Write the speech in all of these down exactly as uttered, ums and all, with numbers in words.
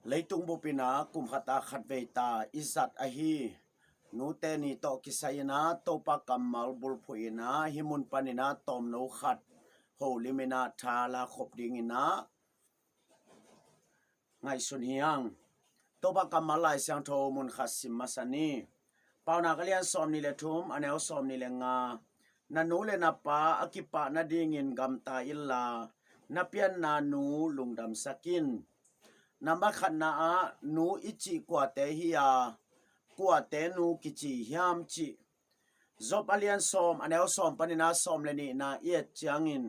Leitung bupin ah kum khat ah khatvei ta i zat ahi nute ni tawh kisai in ah Topa kammal bulphuh in ah hih mun panin ah tawmno khat holim in ah tha la khop dingin ah ngaihsun hi hang. Topa kammal Lai Siangtho mun khat sim masa ni. Paunak a lian sawmnih le thum, a neu sawmnih le nga. Na nu le na pa a kipah nadingin gamta inla, na pianna nu lungdamsak in. Nambat khatna ah nu i cih kuate hi a, kuate nu kici hiam cih Job a lian sawm, a neu sawm panin ah sawm le nihna i et ciangin,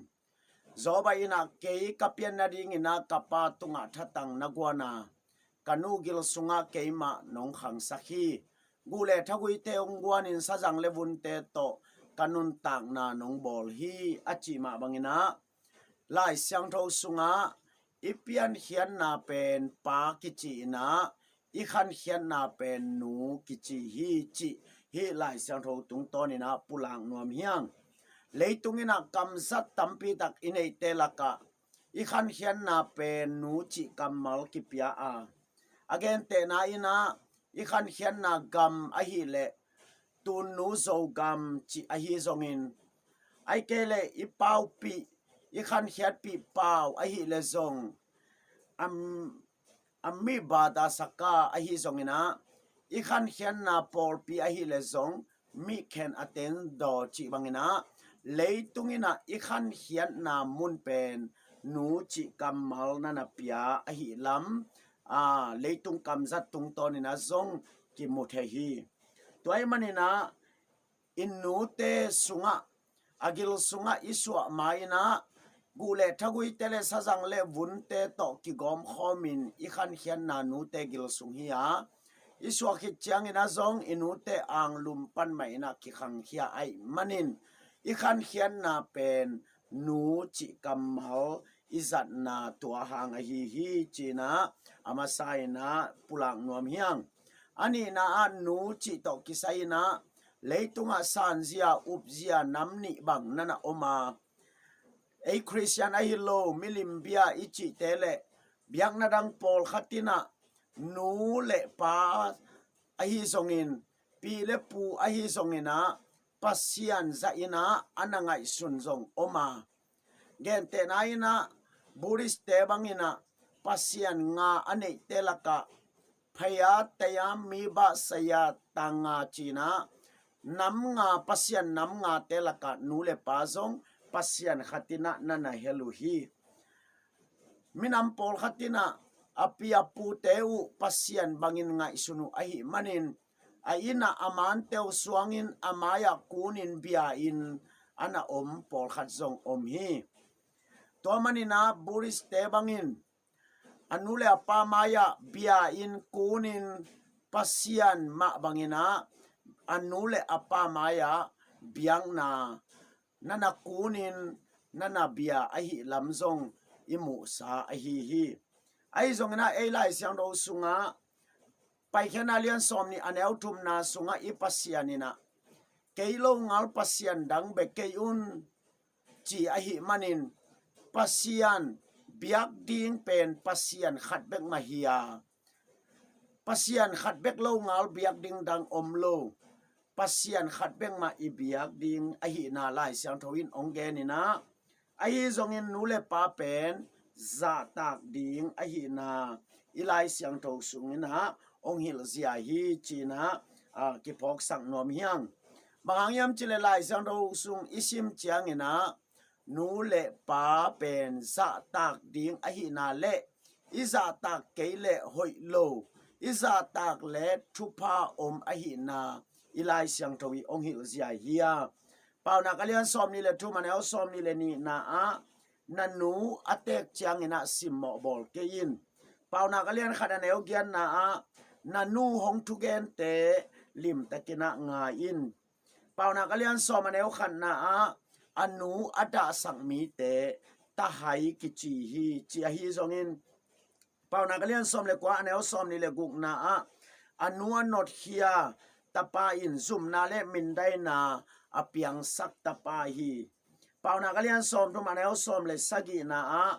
Job in ah, kei ka pian nadingin ah ka pa tungah thatang na guan a, ka nu gil sungah keimah nong khangsak hi. Guh le thaguite hong guanin sazang le vunte tawh ka nuntakna nong bawl hi, a cih mah bangin ah Lai Siangtho sungah i piankhiatna pen pa kici in ah i khankhiatna pen nu kici hi cih hih Lai Siangtho tungtawnin ah pulak nuam hi hang. Leitung in ah kamzat tampi tak i neihte lakah i khankhiatna pen nu cih kammal kipia a, a gentehna in ah i khankhiatna gam ahih leh Tunnu Zogam cih ahi zongin, ahih kei leh i paupih, i khankhiatpih pau ahih leh zong, a, a mi bata saka ahi zongin ah, i khankhiatna pawlpi ahih leh zong mi khen a ten daw cih bangin ah, leitung in ah i khankhiatna mun pen nu cih kammal na na pia ahih lam, a, leitung kamzat tungtawnin ah zong kimu thei hi. Tua ahih manin ah i nute sungah, a gil sungah i suah ma-in ah guh le thaguite le sazang le vunte tawh kigawmkhawmin i khankhiatna nute gil sung hi a, i suah khit ciangin ah zong i nute anglum pan mah in ah kikhangkhia ahih manin i khankhiatna pen nu cih kammal i zatna tua hang ahi hi ci-in ah a masa in ah pulak nuam hi hang. A nihna ah nu cih tawh kisai in ah leitungah sanzia upzia nam nih bang na na om a, ei Khristian ahi lo milim bia i cihte le biakna dang pawlkhat in ah nu le pa ahi zongin, pi le pu ahi zongin ah Pasian zah in ah a na ngaihsun zong om a, gentehna in ah Buddhist-te bangin ah Pasian nga a neihte lakah phaya, taya, miba, saya, tanga ci-in ah nam nga, Pasian nam ngate lakah nu le pa zong Pasian khat in ah na na hel uh hi. Minam pawlkhat in ah a pi a pute uh Pasian bangin ngaihsun uh ahih manin a inn ah a mante uh suangin a mai-ah kunin bia-in a na om pawlkhat zong om hi. Tua manin ah Buddhist-te bangin a nu le a pa mai-ah bia-in kunin Pasian mah bangin ah a nu le a pa mai-ah biakna na na kunin na na bia ahih lam zong i muhsa ahi hi. Ahi zongin ah ei Lai Siangtho sungah Paikhiatna lian sawmnih a neu thumna sungah i Pasian in ah kei longal Pasian dang bia kei un ci ahih manin Pasian biak ding pen Pasian khat bek mah hi a, Pasian khat bek longal biak ding dang om lo, Pasian khat bek mah i biak ding ahihna Lai Siangtho in hong gen in ah, ahi zongin nu le pa pen zahtak ding ahihna i Lai Siangtho sungin ah hong hilh zia hi ci-in ah, a, kiphawksak nuam hi hang. Bang hang hiam cih leh Lai Siangtho sung i sim ciangin ah nu le pa pen zahtak ding ahihna le i zahtak kei leh hoih lo, i zahtak leh thupha om ahihna i Lai Siangtho i hong hilh zia hi a. Paunak a lian sawmnih le thum a neu sawmnih le nihna ah na nu a teek ciangin ah simmawh bawl kei in. Paunak a lian khat a neu giatna ah na nu hong thugente limtakin ah ngai in. Paunak a lian sawm a neu khatna ah a nu a dahsak mite tahai kici hi ci ahi zongin, Paunak a lian sawm le kua a neu sawmnih le gukna ah a nu a notkhia tapa in zumna le mindaina a piangsak tapa hi. Paunak a lian sawmthum a neu sawm le sagihna ah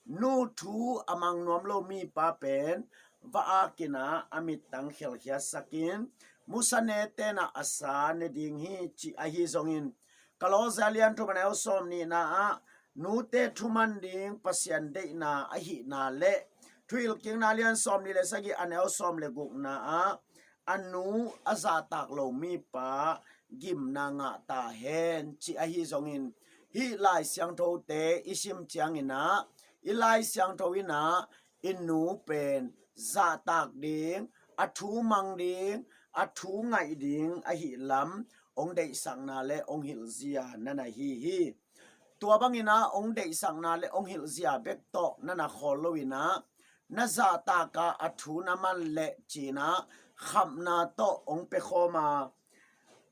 nu thu a mang nuam lo mipa pen va akin ah a mittang khelkhiatsakin musa ne tenah a sa ne ding hi, cih ahi zongin, Kolosa lian thum a neu sawm nihna ah nute thuman ding Pasian deihna ahihna le Thuhilhkikna lian sawm nih le sagih a neu sawm le gukna ah a nu a zahtak lo mipa gimna ngah ta hen, cih ahi zongin, hih Lai Siangthote i sim ciangin ah i Lai Siangtho in ah i nu pen zahtak ding, a thu mang ding, a thu ngaih ding ahi lam hong deihsakna le hong hilhzia na na hi hi. Tua bangin ah hong deihsakna le hong hilhzia bek tawh na na khawl loin ah na zahtak a a thu na man leh cin ah khamna tawh hong pia khawm a,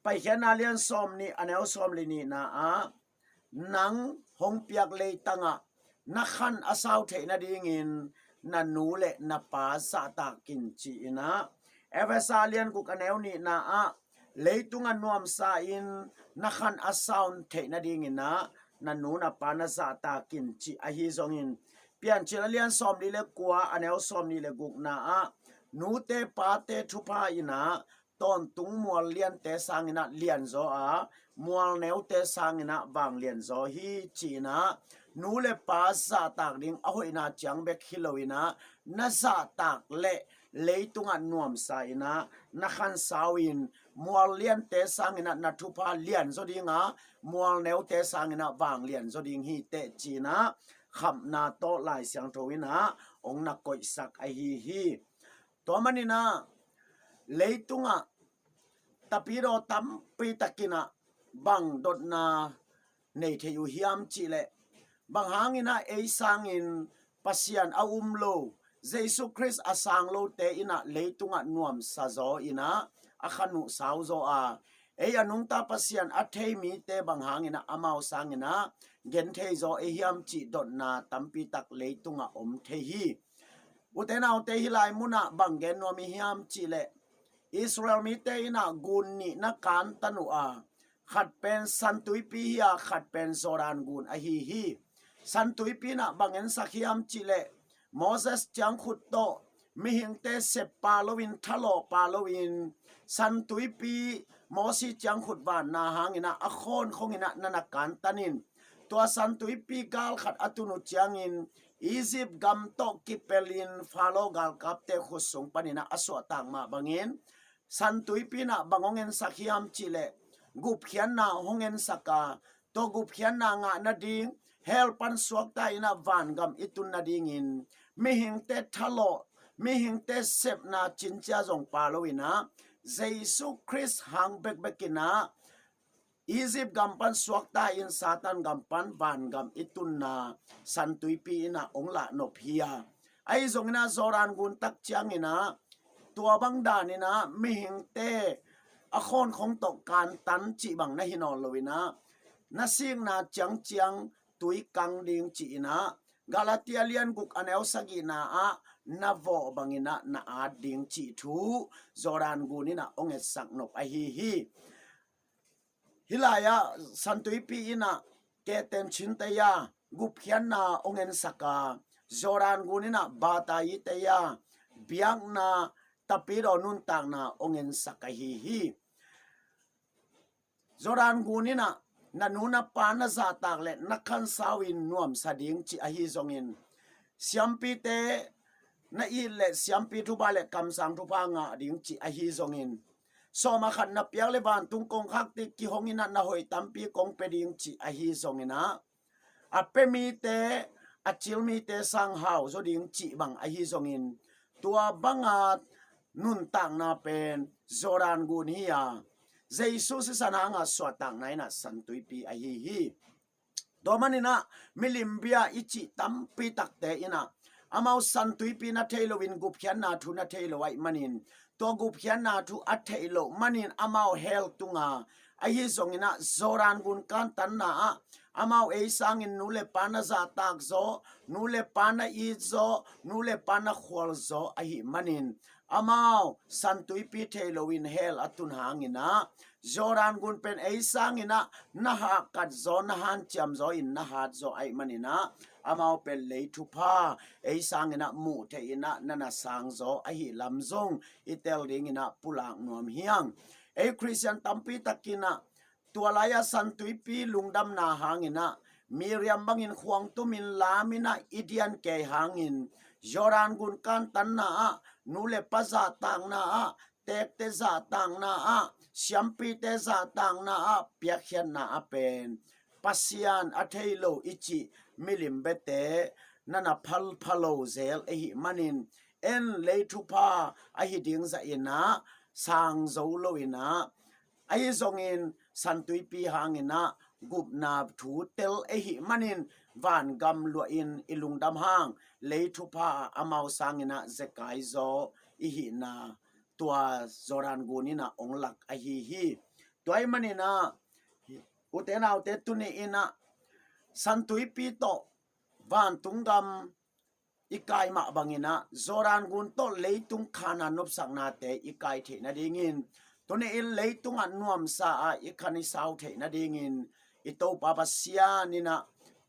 Paikhiatna lian sawm nih a neu sawm le nihna ah nang hong piak leitang ah na khan a sau theih nadingin na nu le na pa zahtak in, ci-in ah Efesa lian guk a neu nihna ah leitungah nuamsa in na khan a sau theih nadingin ah na nu na pa na zahtak in, cih ahi zongin, Piancil a lian sawm nih le kua a neu sawm nih le gukna ah nute pate thupha in ah tawntung mual liante sangin ah lianzaw a, mual neute sangin ah vanglianzaw hi, ci-in ah nu le pa zahtak ding a hoihna ciang bek hi loin ah na zahtak le leitungah nuamsa in ah na khan sau in mual liante sangin ah na thupha lianzaw ding a, mual neute sangin ah vanglianzaw ding hi teh, ci-in ah khamna tawh Lai Siangtho in ah hong na koihsak ahi hi. Tua manin ah leitungah tapidaw tampi takin ah bang dotna nei thei uh hiam cih leh, bang hangin ah ei sangin Pasian a um lo, Jesu Khrist a sang lote in ah leitungah nuamsa zaw in ah a khan uh sau zaw a, ei a nungta Pasian a thei mite bang hangin ah amau sangin ah gen thei zaw ei hiam cih dotna tampi tak leitungah om thei hi. Ute naute, hih lai munah bang gen nuam i hiam cih leh, Israel mite in ah gun nih na kantan uh a, khat pen San Tuipi hi a, khat pen Jordan gun ahi hi. San Tuipi in ah bang ensak hiam cih leh, Moses ciangkhut tawh mihingte sep pah loin, thalawh pah loin, San Tuipi Mosi ciangkhut vanna hangin ah a khawnkhong in ah na na kantan in, tua San Tuipi gal khat a tun uh ciangin Egypt gam tawh kipelin Pharaoh galkapte khut sung panin ah a suahtak mah bangin, San Tuipi in ah bang hong ensak hiam cih leh, gupkhiatna hong ensak a, tua gupkhiatna ngah nading, hell pan suakta in ah vangam i tun nadingin, mihingte thalawh, mihingte sepna cincia zong pah loin ah, Jesu Khrist hang bekbek in ah Egypt gam pan suakta in Satan gam pan vangam i tunna San Tuipi in ah hong lahnop hi a. Ahi zongin ah Jordan gun tak ciangin ah tua bang danin ah mihingte a khawnkhong tawh kantan cih bang na hi nawn loin ah, na sikna ciangciang tui kang ding ci-in ah, Galatia lian guk a neu sagihna ah na vawh bangin ah na at ding cih thu Jordan gun in ah hong etsak nop ahi hi. Hih lai-ah San Tuipi in ah kehten cinte a, gupkhiatna hong ensak a, Jordan gun in ah batayi te a, biakna tapidaw nuntakna hong ensak ahi hi. Jordan gun in ah na nu na pa na zahtak le na khansau in nuamsa ding cih ahi zongin, siampite na it le siampi thupha le kamsang thupha ngah ding cih ahi zongin, sawm a khat na piak le vantung kongkhakte kihong in ah na hoih tampi kong pia ding cih ahi zongin ah, a pia mite, a cil mite sang hau zaw ding cih bang ahi zongin, tua banga nuntakna pen Jordan gun hi a, Jesu sisan hanga suahtakna in ah San Tuipi ahi hi. Tua manin ah milim bia i cih tampi takte in ah amau San Tuipi na thei loin gupkhiatna thu na thei lo ahih manin, tua gupkhiatna thu a theih loh manin amau hell tunga Ahi zongin ah Jordan gun kantanna ah amau ei sangin nu le pa na zahtak zaw, nu le pa na it zaw, nu le pa na khual zaw ahih manin amau San Tuipi thei loin hell a tun hangin ah Jordan gun pen ei sangin ah na hahkat zaw, na hanciam zaw in na hat zaw ahih manin ah amau pen lei thupha ei sangin ah muh thei in ah na na sang zaw ahih lam zong i tel dingin ah pulak nuam hi hang. Ei Khristian tampi takin ah tua lai-ah San Tuipi lungdamna hangin ah Miriam bangin khuang tumin lamin ah i dian kei hangin Jordan gun kantanna ah nu le pa zahtakna ah, teekte zahtakna ah, siampite zahtakna ah piakkhiatna ah pen Pasian a thei lo i cih milim biate na na phalpha lo zel ahih manin en lei thupha ahi ding zahin ah sang zo loin ah ahi zongin San Tuipi hangin ah gupna thu tel ahih manin vangam luahin i lungdam hang, lei thupha ah amau sangin ah zekai zaw i hihna tua Jordan gun in ah ong lak ahi hi. Tua ahih manin ah ute naute, tuni in ah San Tuipi tawh vantung gam i kai mah bangin ah Jordan gun tawh leitung Khanaan nopsaknate i kai theih nadingin, tuni in leitungah nuamsa ah i khan i sau theih nadingin i Topa Pasian in ah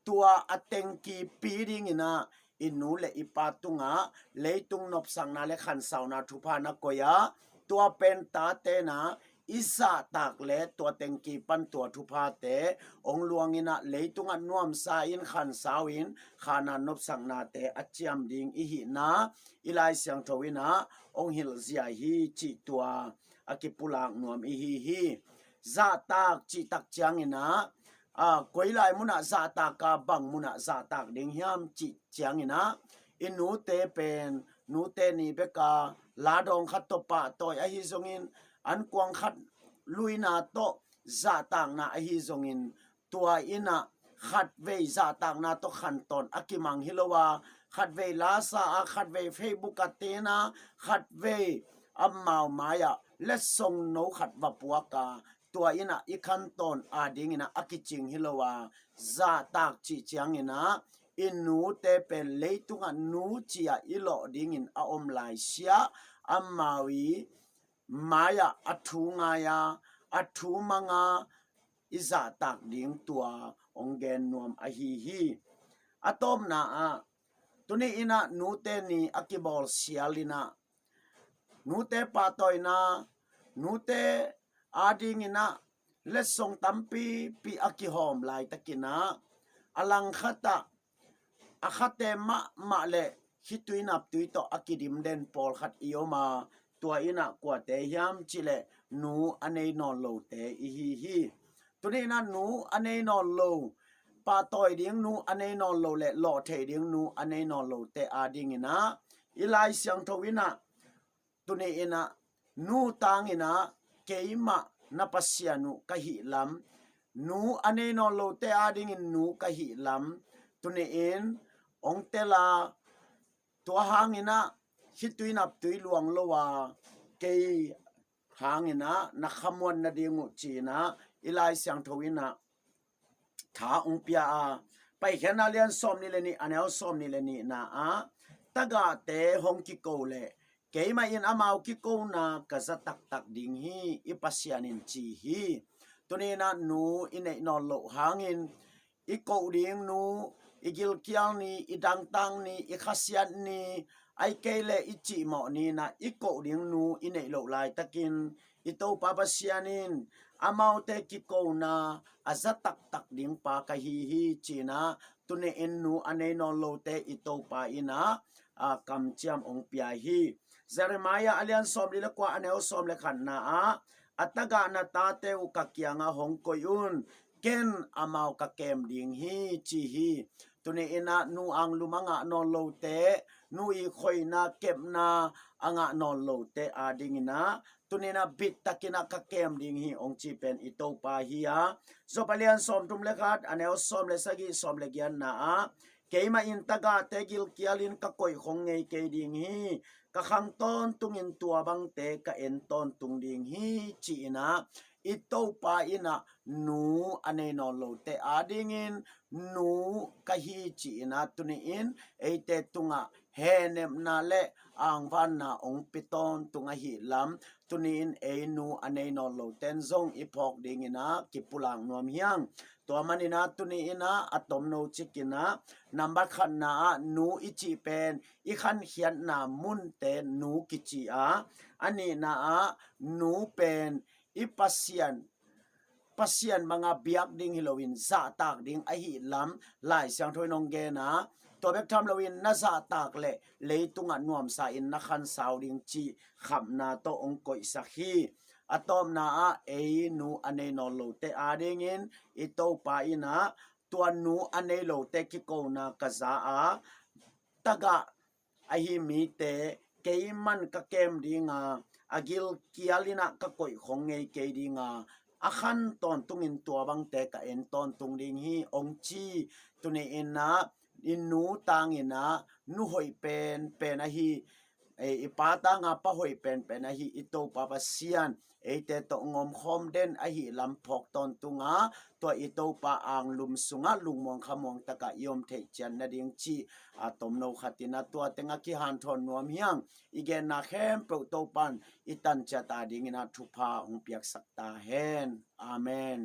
tua a tengkipi dingin ah i nu le i pa tungah leitung nopsakna le khansauna thupha na koih a, tua pen tate na i zahtak le tua tengki pan tua thuphate ong luangin ah leitungah nuamsa in khansau in Khanaan nopsaknate a ciam ding i hihna i Lai Siangtho in ah ong hilh zia hi cih tua a kipulak nuam i hi hi. Zahtak cih tak ciangin ah, a, koi lai munah zahtak a, bang munah zahtak ding hiam cih ciangin ah i nute pen nute ni bek a ladawng khat tawh pahtawi ahi zongin, ankuang khat luina tawh zahtakna ahi zongin, tua in ah khatvei zahtakna tawh khantawn a kimang hi lo a, khatvei lasa a, khatvei Facebook a ten a, khatvei amau mai-ah letsong no khat va puak a, tua in ah i khantawn adingin ah a kicing hi lo a, zahtak cih ciangin ah i nute pen leitungah nu ci-ah i lawh dingin a om laisiah amau i mai-ah a thu ngai a, a thu mang a i zahtak ding tua ong gen nuam ahi hi. A tawpna ah tuni in ah nute ni a kibawl sial in ah nute pahtawina, nute adingin ah letsong tampipi a kihawm laitakin ah a langkhat ah a khate mahmah le khitui naptui tawh a kidim den pawlkhat i om a, tua in ah kuate hiam cih leh nu a nei nawn lote i hi hi. Tuni in ah nu a nei nawn lo, pahtawi ding nu a nei nawn lo le lawh thei ding nu a nei nawn lote adingin ah i Lai Siangtho in ah tuni in ah nu tangin ah keimah na Pasian uh ka hih lam, nu a nei nawn lote adingin nu ka hih lam tuni in ong tel a, tua hangin ah khitui naptui luang lo a, kei hangin ah na khamuan nading uh ci-in ah i Lai Siangtho in ah tha ong pia a, Paikhiatna lian sawmnih le nih, a neu sawmnih le nihna ah, tagahte hong kiko leh keimah in amau kikona ka za taktak ding hi, i Pasian in ci hi. Tuni in ah nu i neih nawn loh hangin i koh ding nu, i gilkial ni, i dangtang ni, i khasiat ni, ahih kei leh i cihmawh ni in ah i koh ding nu i neih loh laitakin i Topa Pasian in amaute kikona a za taktak ding pa ka hi hi ci-in ah tuni in nu a nei nawn lote i Topa in ah a kamciam ong pia hi. Jeremiah a lian sawmli le kua, a neu sawm le khatna ah, a tagah na tate uh ka kiangah hong koih un, ken amau ka kem ding hi ci hi. Tuni in ah nu anglum a ngah nawn lote, nu i khoina kepna a ngah nawn lote adingin ah tuni in ah bit takin ah ka kem ding hi ong ci pen i Topa hi a. Job a lian sawmthum le khat, a neu sawm le sagih, sawm le giatna ah, keimah in tagahte gilkialin ka koih khong ngei kei ding hi, ka khang tawntungin tua bangte ka en tawntung ding hi ci-in ah i Topa in ah nu a nei nawn lote adingin nu ka hi ci-in ah tuni-in eite tungah hehnepna le angvanna hong pia tawntung ahih lam tuni-in ei nu a nei nawn loten zong i phawk dingin ah kipulak nuam hi hang. Tua manin ah tuni-in ah a tomno cikin ah nambat khatna ah nu i cih pen i khankhiatna munte nu kici a, a nihna ah nu pen i Pasian, Pasian banga biak ding hi loin zahtak ding ahih lam Lai Siangtho in hong gen a, tua bek tham loin na zahtak le leitungah nuamsa in na khansau ding cih khapna tawh hong koihsak hi. A tawpna ah ei nu a nei nawn lote adingin i Topa in ah tua nu a nei lote kikona ka za a, tagah ahi mite keiman ka kem dinga, a gilkial in ah ka koih khong ngei kei dinga, a khan tawntungin tua bangte ka en tawntung ding hi hong ci. Tuni-in ah i nu tangin ah nu hoih penpen ahi, i pa tanga pa hoih penpen ahi i Topa Pasian eite tawh ngomkhawm den ahih lam phawk tawntunga, tua i Topa anglum sungah lungmuang khamuang takah i om theih ciat nading cih a tomno khatin ah tua tengah kihanthawn nuam hi hang. I genna khempeuh Topan i tanciat adingin ah thupha hong piaksak ta hen. Amen.